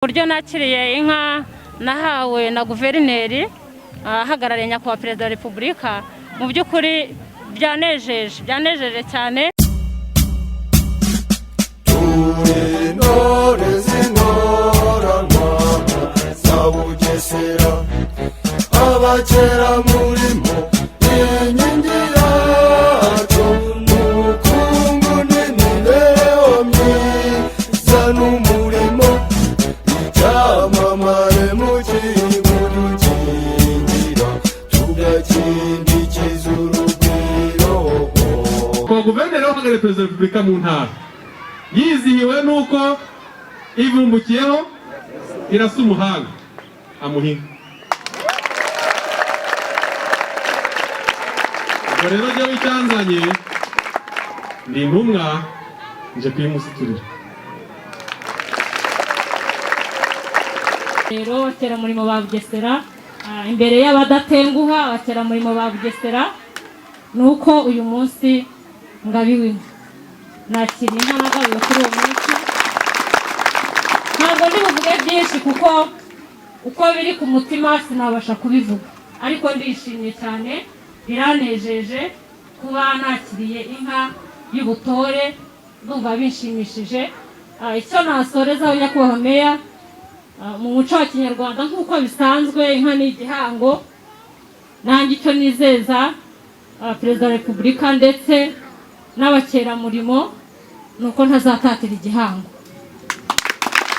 Uburyo nakiriye inka nahawe na guverineri ahagarariye nyakubahwa Perezida wa Repubulika, mu by'ukuri byanejeje, byanejeje cyane. Turi intore z'intoranwa za Bugesera, abakera murimo inkingi yacu mu bukungu n'imibereho myiza n'umurimo, icyamamare mu gihugu, dukingira tugakindikiza urugwiro. Kwa guverineri uhagarariye Perezida wa Repubulika mu ntara yizihiwe n'uko ivumbukiyeho irasa umuhanga amuhinga. Ubwo rero jyewe icyanzanye ni intumwa nje kuyimusiturira. Rero abateramurimo ba Bugesera, imbere y'abadatenguha, abateramurimo ba Bugesera, ni uko uyu munsi ngabiwe inka, nakiriye inka nagabiwe kuri uwo munsi. Ntabwo ndi buvuge byinshi kuko uko biri ku mutima sinabasha kubivuga, ariko ndishimye cyane, biranejeje kuba nakiriye inka y'ubutore, ndumva binshimishije. Icyo nasorezaho, nyakubahwa meya, mu muco wa kinyarwanda nk'uko bisanzwe inka ni igihango. Nanjye icyo nizeza Perezida wa Repubulika ndetse n'abakeramurimo ni uko ntazatatira igihango.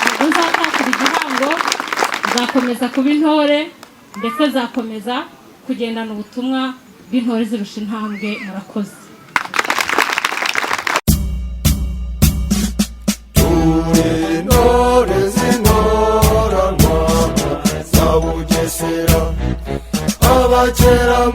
Ntabwo nzatatira igihango, nzakomeza kuba intore, ndetse nzakomeza kugendana ubutumwa bw'intore zirusha intambwe. Murakoze. Turi intore z'intoranwa za Bugesera, abakera.